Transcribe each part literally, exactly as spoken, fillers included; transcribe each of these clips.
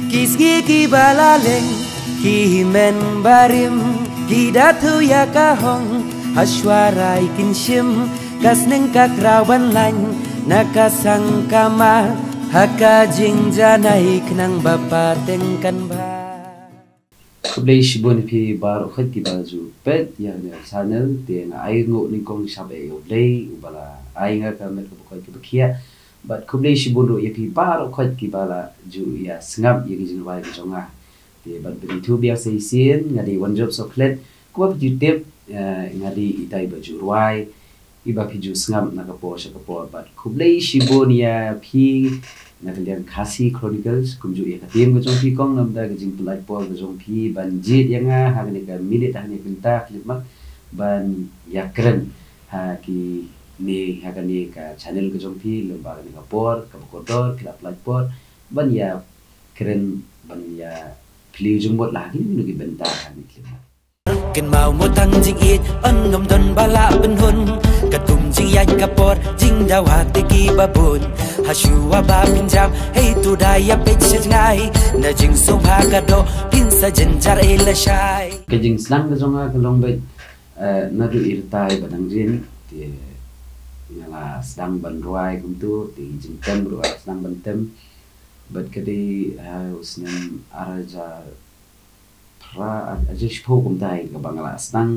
Ki sngi ki ba la leng, ki hynmen barim, ki da thew ïa ka hong, ha shuwa rai kin shim, ka sneng ka kraw ban laiñ, na ka sang ka mar, ha ka jingjanai khnang ba pateng kan bha. Khublei shibun ïa phi baroh khoit ki ba ju peit ïa kane ka channel, te nga ai nguh nyngkong sha ba ïa U Blei, u ba la ai nga ka met ka ba koit ka ba khiah. Bad khublei shibun ruh ïa phi baroh khoit ki ba la ju ïa sngap ïa ki jingrwai ka jong nga. Te ban pynithuh biang sa shisien, nga dei Wanjop Soklet, kumba phi ju tip, eh, nga dei itai ba ju rwai, i ba phi ju sngap na ka por sha ka por. Bad khublei shibun ïa phi na ka liang Khasi Chronicles, kumjuh ïa ka team ka jong phi kong, namar ka jingpynlait por ka jong phi ban jied ïa nga ha kane ka minit, ha kane ka kynta khyllipmat ban ïa kren ha kine, ha kane ka channel ka jong phi, lem bad kane ka por ka ba kordor, ki la pynlait por ban ïa kren, ban ïa plie jingmut la ha kine kine ki bynta ha kine khyllipmat. Kynmaw mo tang jingïeit, yn ym don ba lah pynhun. Ka tum jingïaid ka por, jingdawa te ki ba bun. Ha shuwa ba phin jam, hei to da ïa peit sha jngai. Na jingsngewbha ka doh, phin sa jynjar ei lashai. Ka jingsdang ka jong nga ka long beit, eh, naduh i rta i ba dang rit, te nga la sdang ban rwai kumto, te i jingtem ruh nga la sdang ban tem. Bad ka dei, eh, u snem ar hajar phra, ar hajar shiphew kumta hi kaba nga la sdang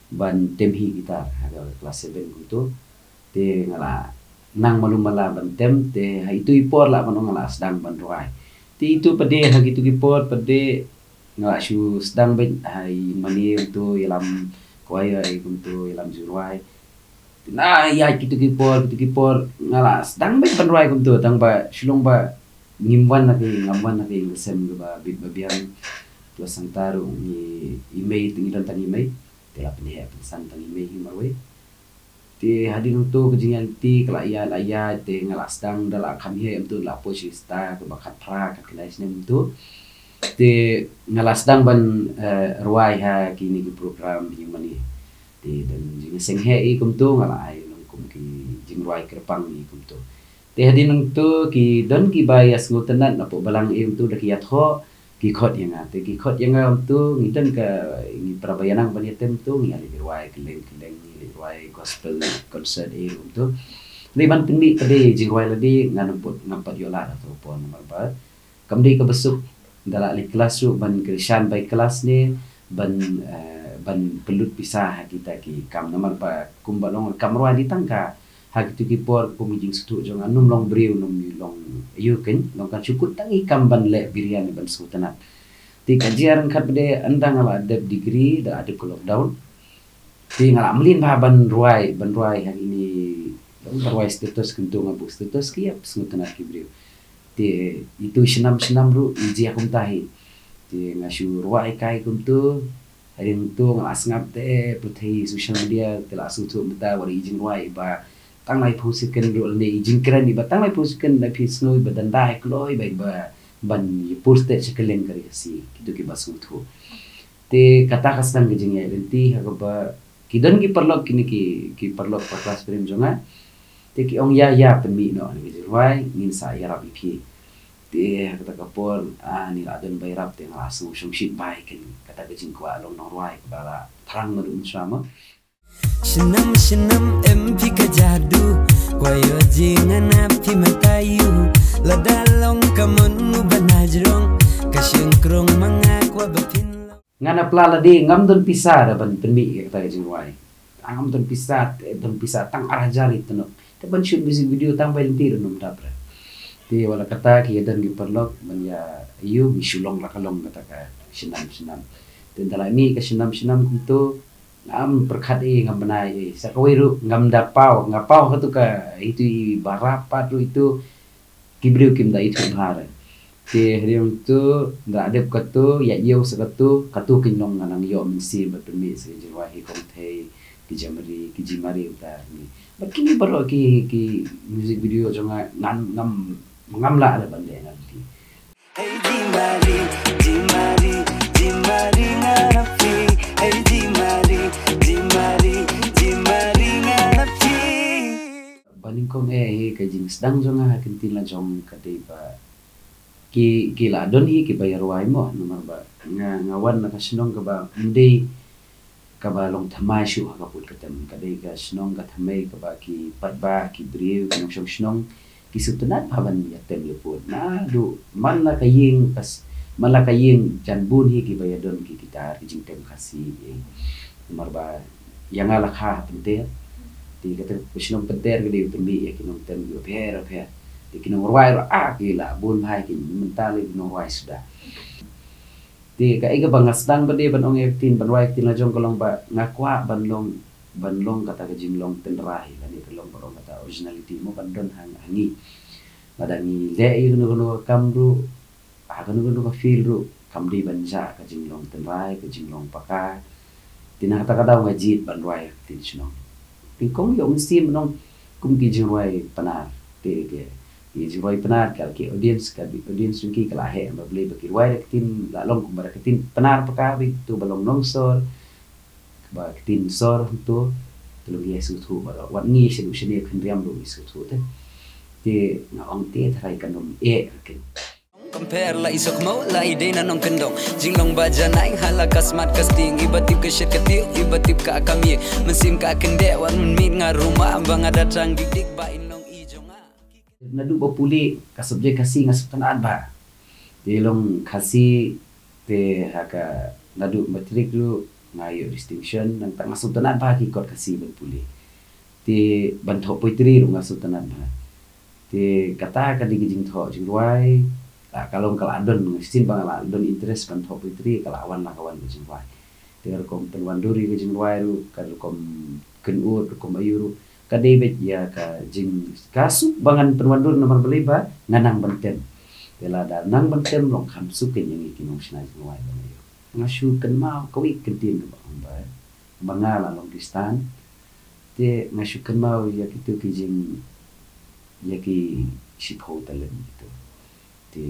ban tem hi guitar ha ka klas seven kumto. Te nga la nang malu mala ban tem, te ha itu i por lah ban ong nga la sdang ban rwai. Te itu pat de, ha kitu ki por pat de nga la shu sdang beit ha i mane kumto, ïalam kwai, ïa kumto, ïalam jingrwai. Na ïa kitu ki por, kitu ki por nga la sdang beit ban rwai kumto, tang ba shu long ba ngim wan na ka, ngam wan na ka ïing ka sem kaba bit ba biang. Te la sangta ruh ngi i mei, te ngi don tang i mei. Te la pynheh pynsan tang i mei hi marwei. Te hadien nangto ka jingïaid lynti ka la ïaid, la ïaid, te nga la sdang da la kham heh kumto, la poi sha star kaba khatphra, khatkhyndai snem kumto. Te nga la sdang ban, eh, rwai ha kine ki program ïing mane. Te don jingïaseng heh i kumto, nga la ai long kum ki jingrwai kyrpang i kumto. Te hadien nangto ki don kiba ïa sngewtynnat na pdeng balang i kumto da ki ïathoh, ki khot ïa nga. Te ki khot ïa nga kumto, ngi don ka, ngi para ba ïa nang ban ïa tem kumto, ngi ïa leit rwai kylleng kylleng, ngi leit rwai gospel concert i kumto. Lei ban pynmih pat de jingrwai lade, ngan ym pat, ngan ym pat ïoh lad ha kato ka por namar ba kam dei kaba suk, da la leit klas ruh ban kyrshan bai klas ne ban, eh, ban pynlut pisa ha kita ki kam, namar ba kumba long kam rwai dei tang ka ha kitu ki por kum i jingsngewthuh jong nga, nym long briew, nym long ïu kein, long kan shu kut tang i kam ban leh biria ne ban sngewtynnat. Te ka jia ryngkat pat de ynda nga la dep degree, da la dep ka lockdown. Te nga la mlien bha ban rwai, ban rwai ha kine, ban rwai status kumto, nga buh status ki ïa sngewtynnat ki briew. Te itu shnam shnam ruh i jia kumta hi. Te nga shu rwai kai kumto, hadien nangto nga la sngap te pyrthei social media, te la sngewthuh mynta wat i jingrwai iba tang laiphew second ruh lane i jingkren iba tang laiphew second, laiphew sngew iba dang dei kloi ba iba ban ïa post sha kylleng ka ri Khasi, kitu kiba sngewthuh. Te kata ka sdang ka jingïaid lynti ha kaba ki don ki paralok kine ki, ki paralok ba klas prim jong nga. Te ki ong ïa, ïa pynmih noh ïa ka jingrwai, ngin sa ïarap ïa phi. Te ha kata ka por, ah, ngi la don ba ïarap te nga la sngew shongshit bha kein, kata ka jingkwah long nongrwai kaba la thrang naduh mynshwa mo. Shnam shnam em phi ka jadu, kwah ïoh jingngeit na phi mynta ïa u. Lada long ka mon u ban hajrong, ka shynkrong ma nga kwah ba phin long. Nga na pla lade ngam don pisa da ban pynmih ïa kata ka jingrwai. Ngam don pisa, te don pisa tang ar hajar i tnok. Te ban shoot music video tang bai lynti ruh nym dap re. Te wat la kata ki ïa don ki paralok ban ïa ïu, ngi shu long la ka long kata ka shnam shnam. Te da la mih ka shnam shnam kumto, ngam pyrkhat ei, ngam bnai ei. Sa kawei ruh ngam da paw, nga paw katu ka, itu i ba rap pat ruh itu ki briew kim da ithuh bha re. Te hadien nangto da la dep katu, ïa ïew sa katu, katu kein long nga nang ïoh mynsiem ban pynmih sa ki jingrwai hi Kong Thei, ki Jamari, ki Jimari uta ni. Bad kine baroh ki, ki music video jong nga ngan, ngam, ngam lah re ban leh ngan leh. Hey Jimari, Jimari, Jimari nga na phi. Hey Jimari, Jimari, Jimari nga na phi. Ba nyngkong eh hi ka jingsdang jong nga ha ktien la jong ka dei ba Ki, ki la don hi kiba ïa rwai mo, namar ba nga, nga wan na ka shnong kaba ym dei kaba long thymmai shuh ha ka pud ka tem. Ka dei ka shnong ka thymmai kaba ki paidbah, ki briew, ki nongshong shnong ki sngewtynnat bha ban ïa tem liput. Naduh man la ka ïing, ka s-, man la ka ïing jan bun hi kiba ïa don ki guitar, ki jingtem Khasi. Namar ba ïa nga la kha ha Pynter. Te kata ka shnong Pynter ka dei pynmih ïa ki nongtem kiba pher pher. Te ki nongrwai ruh ah ki la bun bha, ki mynta la ki nongrwai suda. Te kaei kaba nga sdang ba dei ban ong ïa ka ktien, ban rwai ka ktien la jong ka long ba nga kwah ban long, ban long kata ka jinglong tynrai, lane ka long, ban long kata originality mo, ban don ha, ha ngi. Lada ngi leh ïa kano kano ka kam ruh, ha kano kano ka field ruh, kam dei ban jah ka jinglong tynrai, ka jinglong paka. Te na kata ka daw nga jied ban rwai ha ka ktien shnong. Te kong ïoh mynsiem ban ong kum ki jingrwai Pnar. Te ki, ki jingrwai Pnar ka, ki audience, ka audience jong ki ka la heh, ba balei ba ki rwai da ka ktien, la long kumba da ka ktien Pnar paka, ba to ba long nongsor, ba ka ktien sor hangto, te long ki ïa sngewthuh baroh. Wat ngi shaduh shane khynriam ruh ngi sngewthuh te. Te nga ong te tharai kan ym eh ruh ken. Compare la i sok mo la i dei na nongkyndong. Jinglong ba janai ha la ka smart ka sting, iba tip ka shet ka tip, iba tip ka kam ïe. Mynsiem ka kyndeh wan mynmiet nga ruma ba nga da tang dik dik ba in long i jong nga. Naduh ba pule ka subject Khasi nga sngewtynnat bha. Te long Khasi te ha ka naduh matric ruh nga ïoh distinction, nangta nga sngewtynnat bha ki kot Khasi ban pule. Te ban thoh poetry ruh nga sngewtynnat bha. Te kata ka dei ka jingthoh jingrwai, la ka long ka la don, shisien ba nga la don interest ban thoh poetry, ka la wan la ka wan ka jingrwai. Te ka rukom pynwandur ïa ka jingrwai ruh, ka rukom kynnoh, rukom aïu ruh, ka dei beit ïa ka jing, ka suk ba ngan pynwandur namar balei ba nga nang ban tem. Te lada nang ban tem long kham suk ïa ngi ki nongshna jingrwai ba nga ïoh. Nga shu kynmaw kawei ka ktien kaba ong ba, ba nga la long Khristan. Te nga shu kynmaw ïa kito ki jing, ïa ki shiphew talent kito. Te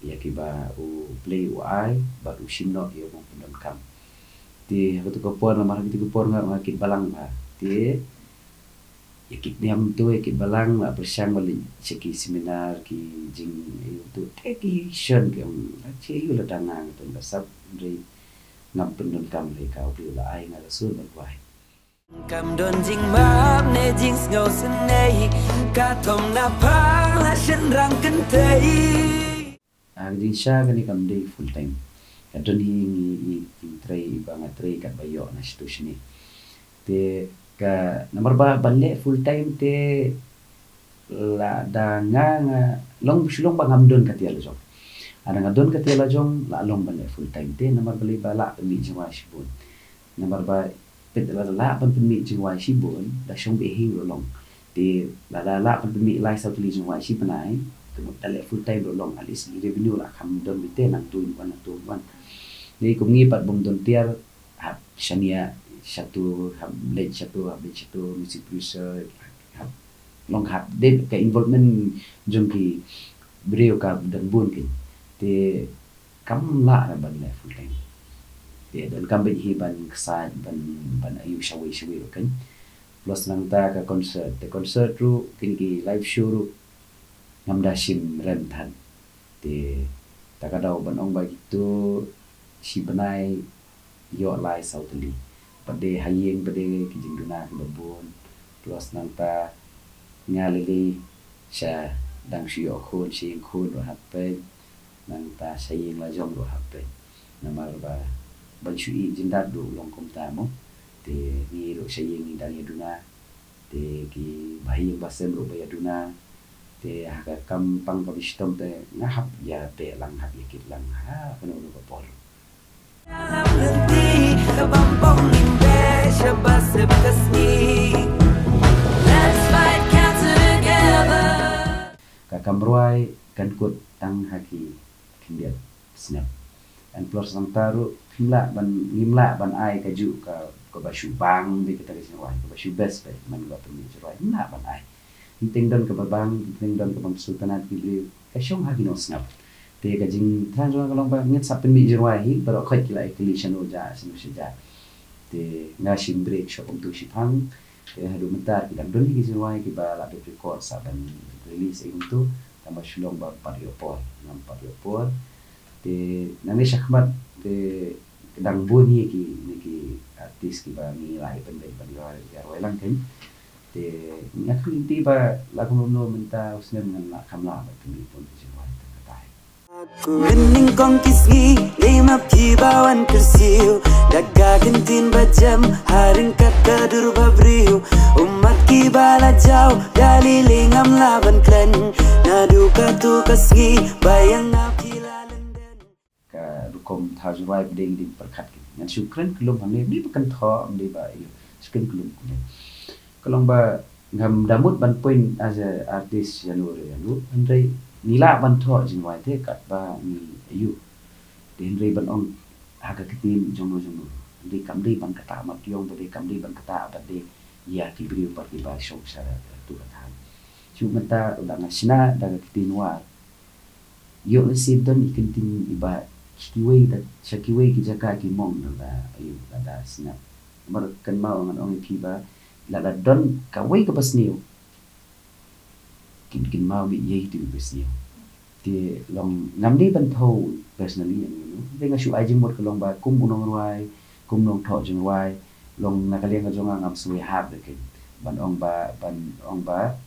ïa kiba U Blei u ai bad u shim noh ïa u nongpyndonkam. Te ha kato ka por namar ha kato ka por nga, nga kit balang bha. Te ïa kit niam to, ïa kit balang, la pyrshang ban leit sha ki seminar, ki jing, ïa to te ki shon ki ong, la che ïa lada nga nga to la sap, hynrei ngam pyndonkam, hynrei ka U Blei u la ai nga la sngewbha ban wai. Kam don jingmap ne jingsngew sngewsynei, ka thong na phang la shynrang kynthei. Ah, ka jingshisha kane kam dei full time. Ka don hi ngi, ngi, ngi trei, iba nga trei katba ïoh na shatu shane. Te ka namar ba ban leh full time te lada nga, nga long shu long ba ngam don ka tiar la jong. Lada nga don ka tiar la jong la long ban leh full time te namar balei ba lah pynmih jingrwai shibun. Namar ba peit lada lah ban pynmih jingrwai shibun, da shong beit hi ruh long. Te lada lah ban pynmih lai saw tylli jingrwai shi bnai, ka mut da leh full time ruh long, at least revenue lah kham don beit te nangtu in wan, nangtu in wan. Te kum ngi pat bym don tiar, hap shaniah shatu, hap leit shatu, hap leit shatu, music producer, hap long hap dei ka involvement jong ki briew ka dang bun ki. Te kam lah re ban leh full time. Te donkam beit hi ban ksaid, ban, ban aïu shawei shawei ruh kan. Plus nangta ka concert, te concert ruh kine ki live show ruh ngam da shim rem than. Te ta ka daw ban ong ba kito shi bnai ïoh lai saw tylli. Pat de ha ïing pat de ki jingduna kiba bun. Plus nangta nga lei lei sha dang shu ïoh khun, sha ïing khun ruh hap peit. Nangta sha ïing la jong ruh hap peit. Namar ba ban shu ïeh jyndat ruh long kumta mo. Te ngi ruh sha ïing ngi dang ïa duna. Te ki ba ha ïing ba sem ruh ba ïa duna. Te ha ka kam pang kaba shitom te nga hap ïa peit lang, hap ïa kit lang ha kano kano ka por. Ïalam lynti ka bam bong ning te sha ba sep ka sngi. Let's fight cancer together. Ka kam rwai kan kut tang ha ki khyndiat snem. And plus nangta ruh ngim lah ban, ngim lah ban ai kajuh ka, kaba shu bang beit kata ka jingrwai, kaba shu best beit man kaba pynmih jingrwai, ngim lah ban ai. Teng don kaba bang, teng don kaba sngewtynnat ki briew, ka shong ha ki nongsngap. Te ka jingthrang jong nga ka long ba ngin sa pynmih jingrwai hi, baroh khoit ki la ïa kylli shano jah, shano sha jah. Te nga shim break sha kumtu shiphang. Te haduh mynta ki dang don hi ki jingrwai kiba la dep record sa ban release ïa kumtu. Te Ba shu long ba pat ïoh por, ngam pat ïoh por. Te nangne shakhmat te dang bun hi ki, ne ki artist kiba ngi la ïa pynbeit ban ïa, ïa rwai lang kein. Te nga kyrpad ba la kumno mynta u snem ngan lah kham lah ban pynbeit pun ki jingrwai tang katai. Ku nyngkong ki sngi, dei ma phi ba wan kyrsiew. Da ka ktien ba jem, ha ryngkat ka dur ba briew. Ummat kiba la jaw, da lei lei ngam lah ban kren. Naduh kato ka sngi, ba ïa nga phi la lehden. Ka rukom thaw jingrwai ba dei dei pyrkhat ki. Ngan shu kren kyllum hangne, dei ba kynthoh, dei ba ïa. Shu kren kyllum kumne. Ka long ba ngam da mut ban point as a artist ïano re ïano. Hynrei ngi lah ban thoh jingrwai te katba ngi ïoh. Te hynrei ban ong ha ka ktien jongno jongno. Hynrei kam dei ban kata mat ïong ba dei kam dei ban kata ba dei ïa ki briew pat kiba shong sha tu ka thaiñ. Shu mynta u dang shna da ka ktien War. Ïoh lehse don i kyntien iba kiwei da, sha kiwei ki jaka ki mong da, ïoh da, da sngap. Namar kynmaw ngan ong ïa phi ba lada don kawei kaba sniew, kin kynmaw ba ïa itu iba sniew. Te long ngam dei ban thew personally ïa ngi, no. Te nga shu ai jingmut ka long ba kum u nongrwai, kum nongthoh jingrwai, long na ka liang ka jong nga ngam sngewhap da kein ban ong ba, ban ong ba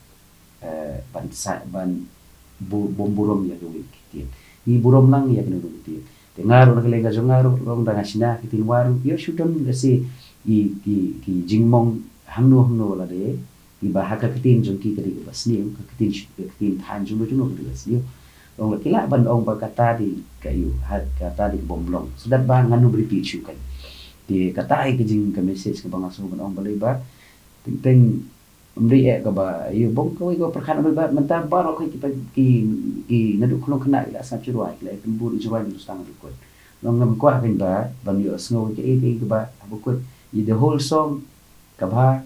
eh, ban sa, ban bu-, bym burom ïa kawei ka ktien. Ngi burom lang ïa kano kano ka ktien. Te nga ruh na ka liang ka jong nga ruh, long da nga shna ka ktien War ruh, ïoh shu don lehse ki, ki, ki jingmong hangno hangno lade, kiba ha ka ktien jong ki ka dei kaba sniew, ka ktien sh-, ka ktien thaiñ jongno jongno ka dei kaba sniew. Long la ki lah ban ong ba kata dei ka ïoh, ha, kata dei ka bym long. So that ba ngan ym repeat shuh kein. Te kata ai ka jing ka message kaba nga sngew ban ong balei ba teng teng ym dei eh kaba ïoh bong kawei kaba pyrkhat ym dei ba mynta baroh ki, ki, ki naduh khyllung khynnah ki la sngap jingrwai, ki la ïa pynbun jingrwai naduh stang haduh kut. Long ngam kwah kein ba ban ïoh sngew kaei kaei kaba haba kut ïa the whole song ka bha,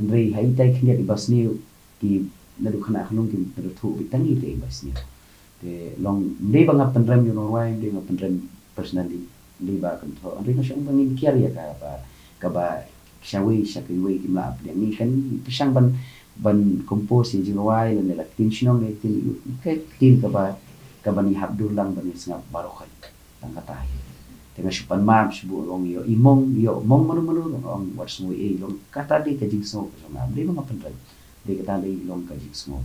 hynrei ha itai khyndiat iba sniew ki naduh khynnah khyllung ki pynrthuh beit tang ïa kaei ba sniew. Te long ym dei ba nga pynrem ïa u nongrwai, ym dei nga pynrem personally, ym dei ba kynthoh, ym dei nga shong ba ngin kiar ïa kaba, kaba shawei sha kawei kim lah pdiang. Ngi kan pyrshang ban, ban compose ïa jingrwai lane la ktien shnong ne ktien ïuh, ka ktien kaba, kaba ngi hap dur lang ban ïa sngap baroh khoit. Tang kata hi. Te nga shu pan map shu buh long ïoh i mong, ïoh mong mano mano long ong wat sngew ei long kata dei ka jingsngew ka jong nga. Ym dei ba nga pynrem, dei kata dei long ka jingsngew.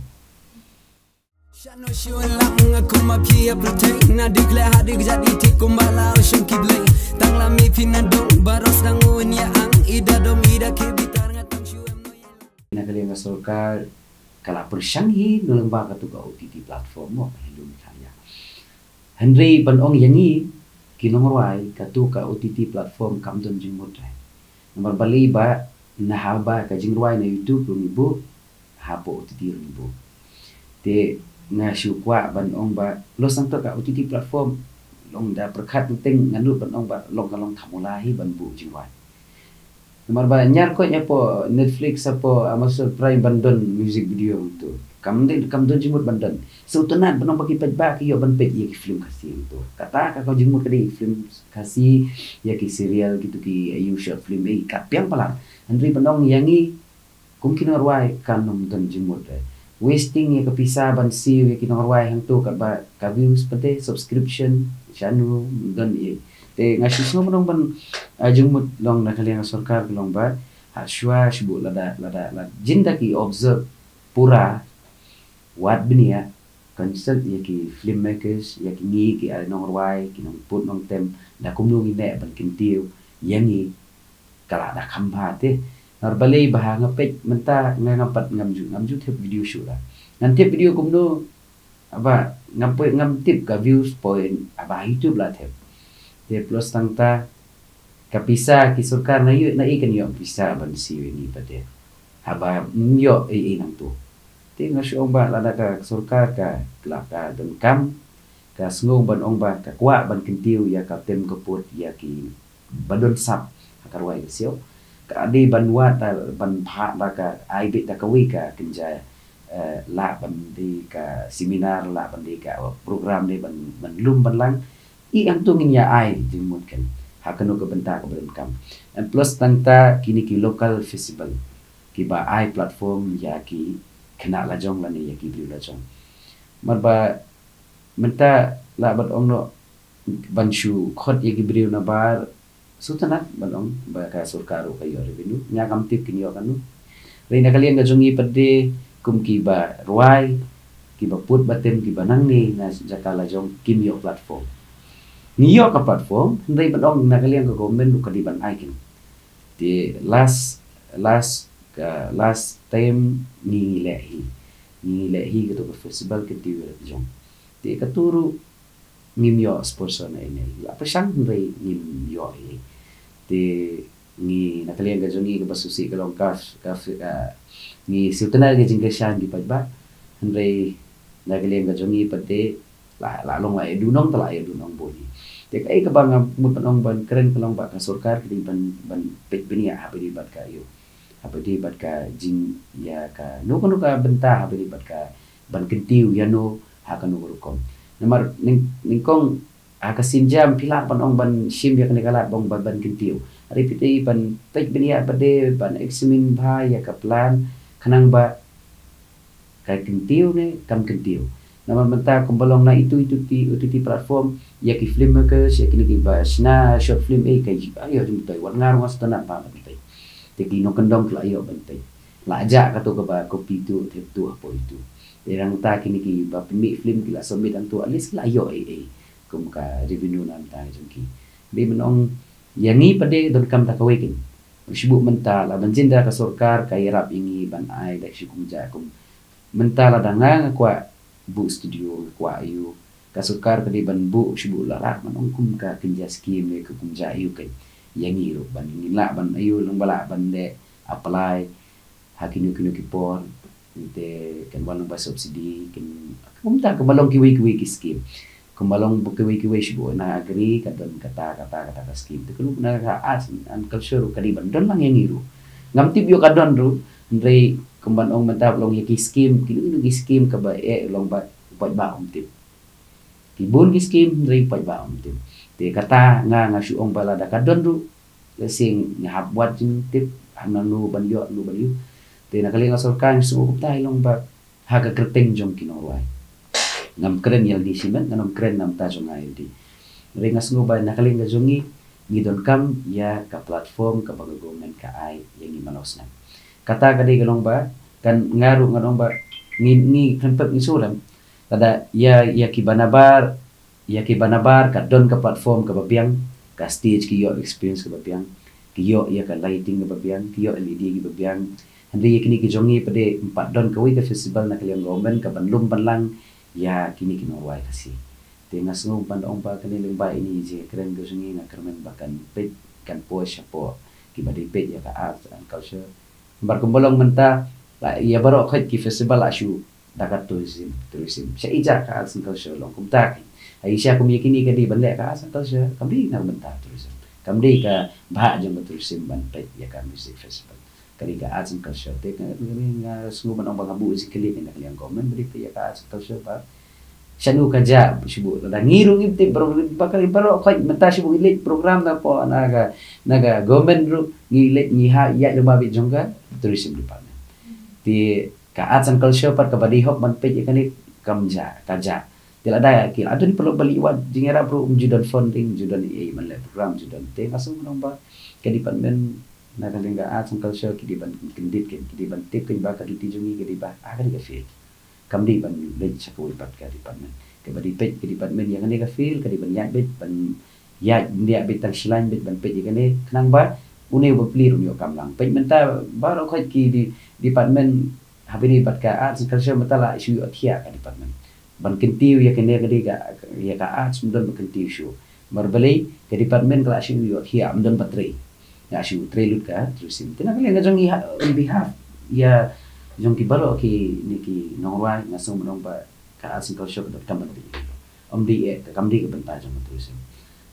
Shano shun lang nga kum ma phi ïa pyrthei na dik leh ha dik jat i tik kumba la u shim ki blei. Tang la mi phi na dong baros dang un ïa ang i da dom i da ke bitar nga tang shu em no ïa lang. Na ka liang ka sorkar ka la pyrshang hi na lyngba katu ka O T T platform mo ka Hindu Mithanya. Hynrei ban ong ïa ngi ki nongrwai katu ka O T T platform kam don jingmut re. Namar balei ba na haba ka jingrwai na YouTube ruh ngi buh, hapoh O T T ruh ngi buh. Te nga shu kwah ban ong ba los nangta ka O T T platform long da pyrkhat teng teng ngan lut ban ong ba long ka long thamula hi ban buh jingrwai. Namar ba ñiar ko ñiar po Netflix hapoh Amazon Prime ban don music video hangtu. Kam dei kam don jingmut ban don. Sngewtynnat ban ong ba ki paidbah ki ïoh ban peit ïa ki film Khasi hangtu. Kata ka ka jingmut ka dei film Khasi ïa ki serial kitu ki ïa u short film ei ka piang palat. Hynrei ban ong ïa ngi kum ki nongrwai kan ym don jingmut re. Wasting ïa ka pisa ban siew ïa ki nongrwai hangtu katba ka views pat te subscription shano don ei. Te nga shu sngew ban ong ban, ah, jingmut long na ka liang ka sorkar ka long ba ha shuwa shu buh lada lada lada jinda ki observe pura wat bniah consult ïa ki filmmakers ïa ki ngi ki ai nongrwai ki nongput nongtem da kumno ngi neh ban kyntiew ïa ngi ka la da kham bha te. Namar balei ba ha nga peit mynta nga ngam pat ngam ju ngam ju thep video shuh la. Ngan thep video kumno ba ngam poi ngam tip ka views point haba YouTube la thep. Te plus tang ta ka pisa ki sorkar na ïoh na i kan ïoh pisa ban si ïa ngi pat te. Haba ym ïoh ei ei nangtu. Te nga shu ong ba lada ka sorkar ka la ka donkam ka sngew ban ong ba ka kwah ban kyntiew ïa ka tem ka put ïa ki ba don sap ha ka rwai ka siaw. Ka dei ban wad da ban phah da ka ai beit da kawei ka kynja, eh, lah ban dei ka seminar lah ban dei ka program dei ban ban lum ban lang. I ang tu ngin ïa ai jingmut kan ha kano ka bynta ka ba donkam. And plus tang ta kine ki local festival kiba ai platform ïa ki khynnah lajong lane ïa ki briew lajong. Namar ba mynta lah ban ong noh ban shu khot ïa ki briew nabar, sngewtynnat ban ong ba ka sorkar ruh ka ïoh revenue. Nga kam tip kin ïoh kano. Hynrei na ka liang ka jong ngi pat de kum kiba rwai, kiba put ba tem, kiba nangne na jaka la jong kim ïoh platform. Ngi ïoh ka platform, hynrei ban ong na ka liang ka government ruh ka dei ban ai kin. Te last, last, ka last time ngi leh hi. Ngi leh hi kato ka festival Kyntiew Ïaroh Jong. Te kato ruh ngim ïoh sponsor na N L. La pyrshang hynrei ngim ïoh hi. Te ngi na ka liang ka jong ngi kaba sngewsih ka long ka, ka, ka, ngi sngewtynnat ka jingkyrshan ki paidbah. Hynrei na ka liang ka jong ngi pat de la, la long la ïa duna te la ïa duna bun hi. Te kaei kaba nga mut ban ong ban kren ka long ba ka sorkar ka dei ban, ban peit bniah haba ïadei bad ka ïoh. Haba ïadei bad ka jingïa kano kano ka bynta haba ïadei bad ka ban kyntiew ïano ha kano ka rukom. Namar nyng-, nyngkong ha ka sienjam phi lah ban ong ban shim ïa kane ka lad ban, ban kyntiew. Hynrei phi dei ban peit bniah pat de ban examine bha ïa ka plan khnang ba ka kyntiew ne kam kyntiew. Namar mynta kumba long na itu itu ti, itu ti platform ïa ki filmmakers, ïa kine kiba shna short film, eh, ka ïoh jingmyntoi. Wat nga ruh nga sngewtynnat ba ban peit. Te ki nongkyndong ki la ïoh ban peit. La jah kato kaba copy tu, thep tu, hapoh itu. Te nangta kine kiba pynmih film ki la submit hangtu, at least ki la ïoh ei ei kum ka revenue na bynta jong ki. Dei ban ong ïa ngi pat de donkam da kawei kin. Shu buh mynta la ban jin da ka sorkar ka ïarap ïa ngi ban ai da shi kumja kum. Mynta lada nga nga kwah buh studio, nga kwah ïa u, ka sorkar ka dei ban buh, shu buh la lah ban ong kum ka kynja skim ne ka kumja ïa u, kan ïa ngi ruh ban ngi lah ban ïa u, long ba lah ban leh apply ha kino kino ki por. Te kan wan long ba subsidy, kan kumta kumba long kiwei kiwei ki skim. Kumba long ba kiwei kiwei, shu buh na Agri ka don kata, kata, kata ka skim. Te ka long na ka Arts and Culture ruh ka dei ban don lang ïa ngi ruh. Ngam tip ïoh ka don ruh, hynrei kumban ong mynta ba long ïa ki skim, kino kino ki skim kaba eh long ba u paidbah um tip. Ki bun ki skim hynrei u paidbah um tip. Te kata nga, nga shu ong ba lada ka don ruh, lehse nga hap wad jingtip, hap nangno ban ïoh, nangno ban ïoh. Te na ka liang ka sorkar nga shu ong kumta, i long ba ha ka kyrteng jong ki nongrwai. Ngam kren ïa lade shimet, ngam kren na bynta jong nga ïa lade. Hynrei nga sngew ba na ka liang ka jong ngi, ngi donkam ïa ka platform kaba ka government ka ai ïa ngi man la u snem. Kata ka dei ka long ba, kan nga ruh nga ong ba, ngi, ngi kren pep ngi shu rem. Lada ïa, ïa kiba nabar, ïa kiba nabar ka don ka platform kaba biang, ka stage ki ïoh experience kaba biang, ki ïoh ïa ka lighting kaba biang, ki ïoh L E D kiba biang. Hynrei ïa kine ki jong ngi pat de ym pat don kawei ka festival na ka liang government kaban lum ban lang ïa kine ki nongrwai Khasi. Te nga sngew ban ong ba kane lyngba ine i jingkren ka jong ngi nga kyrmen ba kan peit, kan poi shapoh kiba dei peit ïa ka arts and culture. Namar kumba long mynta, la ïa baroh khoit ki festival la shu da ka tourism, tourism. Sha ija ka arts and culture long kumta ki. Ai sha kum ïa kine ka dei ban leh ka arts and culture, kam dei na ka bynta tourism. Kam dei ka bhah jong ka tourism ban peit ïa ka music festival. Ka dei ka arts and culture. Te ka, ka dei nga sngew ban ong ba nga buh ïa ka liang na ka liang government ba dei peit ïa ka arts and culture ba shano ka jia, shu buh. Lada ngi ruh ngim tip, baroh, ba ka, baroh khoit mynta shu buh ngi leit program na poh na ka, na ka government ruh ngi leit ngi ha ïaid lem bad jong ka tourism department. Te ka arts and culture pat kaba dei hok ban peit ïa kane kam jia, ka jia. Te lada ki la don paralok ba leit wad jingïarap ruh ym ju don funding, ju don ei ei ban leh program, ju don. Te nga sngew ban ong ba ka department na ka liang ka arts and culture ki dei ban kyndit kein, ki dei ban tip kein ba ka duty jong ngi ka dei ba ha kane ka field. Kam dei ban leit sha kawei pat ka department. Kaba dei peit ka department ïa kane ka field ka dei ban ïaid beit, ban ïaid, ïaid beit tang shilaiñ beit ban peit ïa kane, khnang ba une uba plie ruh un ïoh kam lang. Peit mynta baroh khoit ki di, department haba ïadei bad ka arts and culture mynta la shu ïohthiah ka department. Ban kyntiew ïa kane ka dei ka, ïa ka arts ym don ba kyntiew shuh. Namar balei ka department ka la shu ïohthiah, ym don ba trei. Nga shu trei lut ka tourism. Te na ka liang ka jong ngi ha, on behalf ïa jong ki baroh kine ki nongrwai, nga sngew ban ong ba ka arts and culture ka donkam ban peit. Ym dei eh, ka kam dei ka bynta jong ka tourism.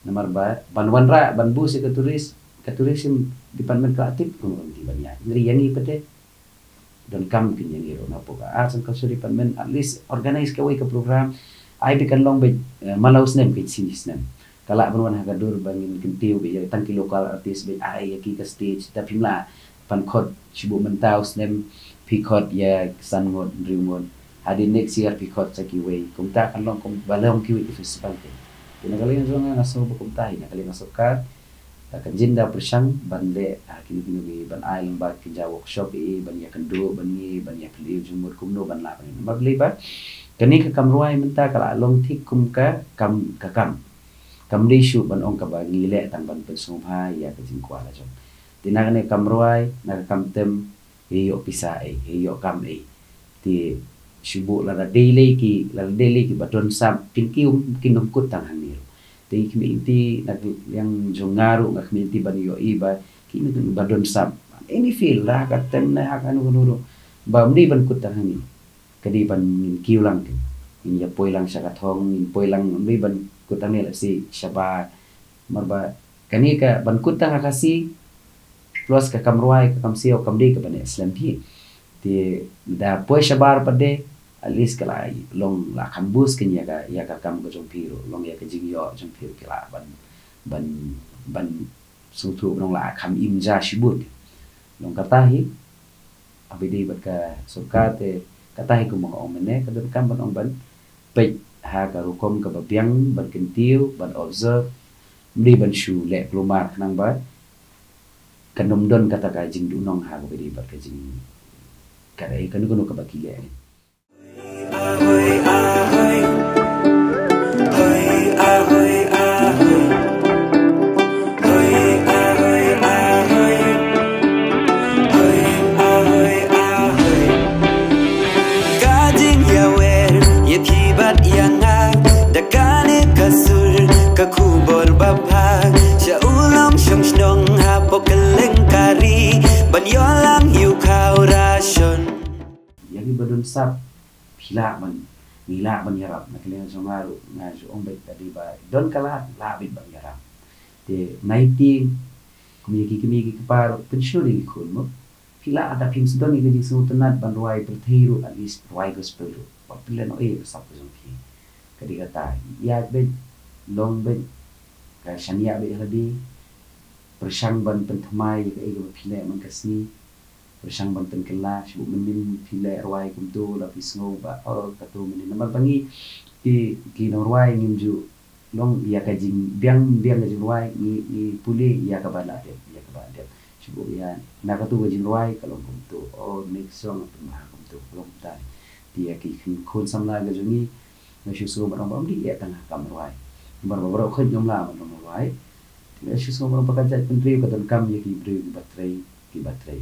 Namar ba ban wanrah, ban boost ïa ka tourist, ka tourism department ka la tip kumno ban ïa. Hynrei ïa ngi pat de donkam kein ïa ngi ruh na poh ka arts and culture department, at least organize kawei ka program. Ai beit kan long beit, eh, man la u snem, beit shi snem. Ka lah ban wan ha ka dur ba ngin kyntiew beit ïa tang ki local artist beit, ai ïa ki ka stage, te phim lah ban khot, shu buh mynta u snem phi khot ïa san ngut, hynriew ngut. Hadien next year phi khot sa kiwei. Kumta kan long kum ba long kiwei ki festival te. Te na ka liang jong nga nga sngew ba kumta hi, na ka liang nga sorkar, ka kan jin da pyrshang ban leh ha kino kino ki ban ai lang ba ki ja workshop i ban ïa kynduh ban ngi ban ïa pynlong jingmut kumno ban lah ban ngi. Namar balei ba kane ka kam rwai mynta ka la long thik kum ka kam ka kam. Kam dei shu ban ong kaba ngi leh tang ban pynsngewbha ïa ka jingkwah la jong. Te na kane kam rwai, na ka kam tem, ïoh pisa ei, ïoh kam ei. Te shu buh lada dei lei ki, lada dei lei ki ba don sap, kin ki um, kin ym kut tang hangne ruh. Te ki mih ti na ka liang jong nga ruh nga khmih ti ban ïoh i ba ki mih ba don sap. Any field la ka tem ne ha kano kano ruh. Ba ym dei ban kut tang hangne. Ka dei ban ngin kiew lang ki. Ngin ïa poi lang sha ka thong, ngin poi lang, ym dei ban kut tang ne la si shabar. Namar ba kane ka ban kut tang ha Khasi plus ka kam rwai ka kam siaw kam dei kaba neh slem hi. Te da poi shabar pat de at least ka la long la kham boost kane ïa ka, ïa ka kam ka jong phi ruh, long ïa ka jingïoh jong phi ruh ki la ban, ban, ban sngewthuh ba long la kham im ja shibun. Long kata hi, haba dei bad ka sorkar te kata hi kumba nga ong mynne ka donkam ban ong ban peit ha ka rukom kaba biang ban kyntiew ban observe, ym dei ban shu leh kulmar khnang ba kan ym don kata ka jingduhnong ha kaba dei bad ka jing ka dei kano kano kaba ki leh. Ka jingïawer ïa phi bad ïa nga da kane ka sur ka khubor ba pha sha u long shong shnong hapoh kylleng ka ri ban ïoh lang ïa u khaw ration. Ïa ki ba don sap phi lah ban, ngi lah ban ïarap, na ka liang jong nga ruh nga ju ong beit da dei ba don ka lad lah beit ban ïarap. Te nai tieng kum ïa ki kmie ki kpa ruh pynshlur ïa ki khun mo. Phi lah da phim sdang ïa ka jingsngewtynnat ban rwai pyrthei ruh, at least rwai gospel ruh. Ba phi leh noh ïa ka sap ka jong phi. Ka dei kata, ïaid beit, long beit, ka shaniah beit ha lade, pyrshang ban pynthymmai ïa kaei kaba phi leh man ka sngi. Pyrshang ban pynkylla, shu mynnin phi leh rwai kumto la phi sngew ba oh kato mynnin. Namar ba ngi ki, ki nongrwai ngim ju long ïa ka jingbiang, biang ka jingrwai, ngi, ngi pule ïa kaba la dep, ïa kaba dep. Shu ïa na kato ka jingrwai ka long kumto. Oh next song pynbha kumto, ka long kumta. Te ïa ki khun samla ka jong ngi nga shu sngew ban ong ba ym dei ïa tang ha kam rwai. Namar ba baroh khoit ngim lah ban long rwai. Te nga shu sngew ban ong ba ka jaitbynriew ka donkam ïa ki briew kiba trei, kiba trei.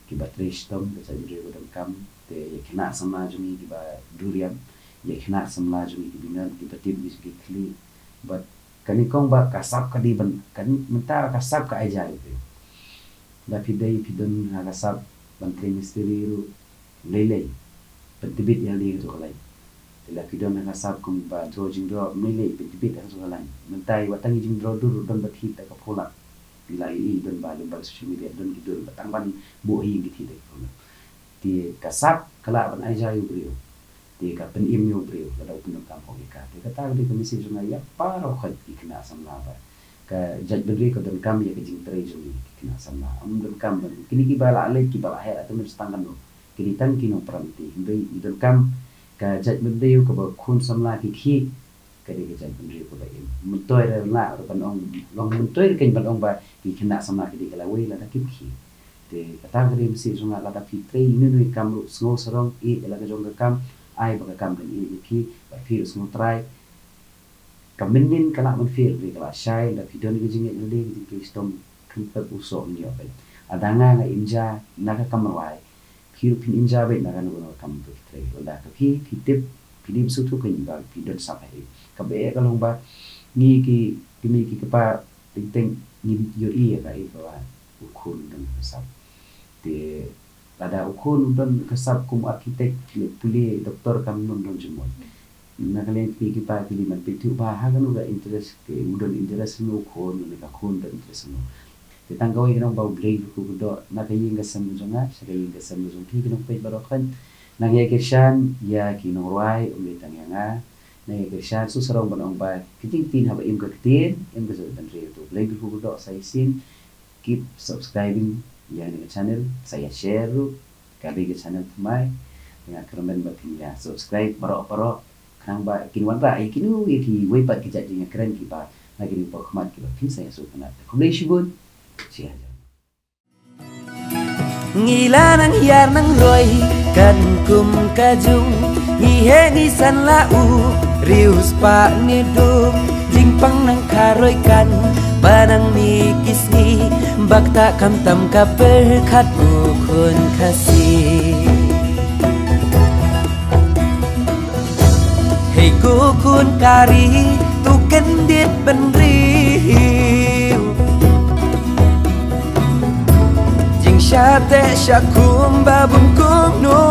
Kiba trei shitom ka jaitbynriew ka donkam, te ïa ki khynnah samla jong ngi kiba duriap, ïa ki khynnah samla jong ngi kiba ngan, kiba tip ki jong ki khlieh. Bad kane kong ba ka sap ka dei ban, kan mynta ka sap ka ai ja ïa u briew. Da phi dei phi don ha ka sap ban trei mistri ruh, lei lei pyntbit ïa lade kato ka lain. Te la phi don ha ka sap kum ba draw jingdraw, lei lei pyntbit ha kato ka lain. Mynta ïa wat tang ïa jingdraw dur don ba thied da ka phew lak. Phi la ïohi don ba lyngba social media don ki dur ba tang ban buh hi ki thied da ki phew lak. Te ka sap ka lah ban ai ja ïa u briew. Te ka pynim ïa u briew lada u pyndonkam hok ïa ka. Te kata ka dei ka message jong nga ïa baroh khoit ki khynnah samla ba ka jaitbynriew ka donkam ïa ka jingtrei jong ngi ki khynnah samla. Ym donkam ban kine kiba la leit kiba la heh la tang tang kan dei. Kine tang ki nongpynrem lynti. Hynrei ngi donkam ka jaitbynriew kaba khun samla ki khih. Ka dei ka jaitbynriew kaba im. Myntoi re lah ruh ban ong, long myntoi re kein ban ong ba ki khynnah samla ki dei ka lawei lada kim khih. Te kata ka dei mynsiem jong nga lada phi trei ïa ino ino i kam ruh sngew sarong ïa la ka jong ka kam, ai ba ka kam kan ïa phi, ba phi ruh sngew trai. Ka mynnin ka lah ban fail, re ka lah shai, lada phi don ka jingngeit lade ka jingtrei shitom, khyndiat u soh ngi ïoh beit. Lada nga nga im ja na ka kam rwai, phi ruh phin im ja beit na kano kano ka kam ba phi trei. Lada ka phi phi tip phi dei ba sngewthuh kein ba phi don sap ha ei. Kaba eh ka long ba ngi ki kmie ki kpa teng teng ngim ïohi ïa kaei kaba u khun u don ka sap. Te lada u khun u don ka sap kum architect, pule, doctor, kam don don jingmut. Na ka liang kmie ki kpa ki dei ban peit thuh ba ha kano ka interest, ka u don interest hangno u khun, lane ka khun don interest hangno. Te tang kawei ka long ba U Blei un kyrkhu kyrdoh na ka ïing ka sem ka jong nga sha ka ïing ka sem ka jong phi ki nongpeit baroh khoit. Nang ïa kyrshan ïa ki nongrwai, ym dei tang ïa nga. Nang ïa kyrshan shu sarong ban ong ba ka jingtien haba im ka ktien, im ka jaitbynriew. Te U Blei un kyrkhu kyrdoh sa shisien. Keep subscribing ïa kane ka channel, sa ïa share ruh, ka dei ka channel thymmai. Nga kyrmen ba phin ïa subscribe baroh baroh, khnang ba kin wanrah ïa kino ïa kiwei pat ki jait jingïakren kiba na kine ki por khmat kiba phin sa ïa sngewtynnat. Khublei shibun. Shi hajar. Ngi la nang hiar nang roi kan kum ka jung, ngi heh ngi san la u riu spah ne dum, jingpang nang kharoi kan ba nang mi ki sngi, bak ta kam tam ka pyrkhat u khun Khasi. Hei ko khun ka ri, to kyndit bynriew, jingshah teh shah khum ba bun kumno.